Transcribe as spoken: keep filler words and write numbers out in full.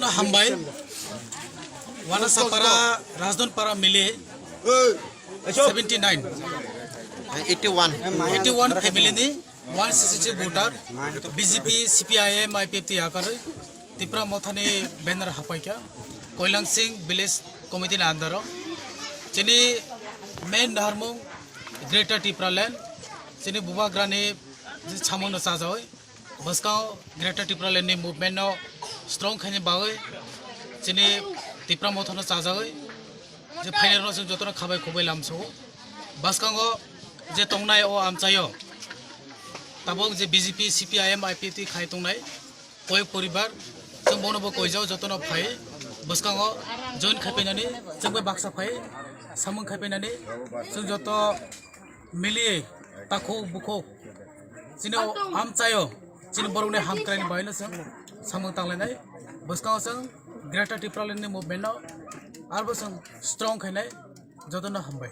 Hambai, Wanasapara, Rajdhanpara mili seventy nine, eighty one, eighty one family ni one sixty voter, B J P, C P I M, I P F T yakarwi Tipra Mothani banner hapaikha, Koilang Singh Village Committee ni under o. Chini main naharmung Greater Tipraland, chini bubagrani samung no chajawi. Bwskango Greater Tipraland ni movement no strong khaini bagwi chini Tipra Motha no chajagwi je phainai rok chwng jotono khabai khubui lamsao. Bwskango je tongnai o amchaio tabuk je B J P, C P I M, I P F T khai tongnai koi poribar chwng bono bo koijao jotono phai bwskango join khaipainani chwng bai baksa phai samung khaipainani chwng joto mili takhuk bukhuk chini o amchaio chini borokni hamkraini bagwino chwng samung tanglainai. Bwskango chwng Greater Tipraland ni movement no arbo chwng strong khainai. Jotono hambai.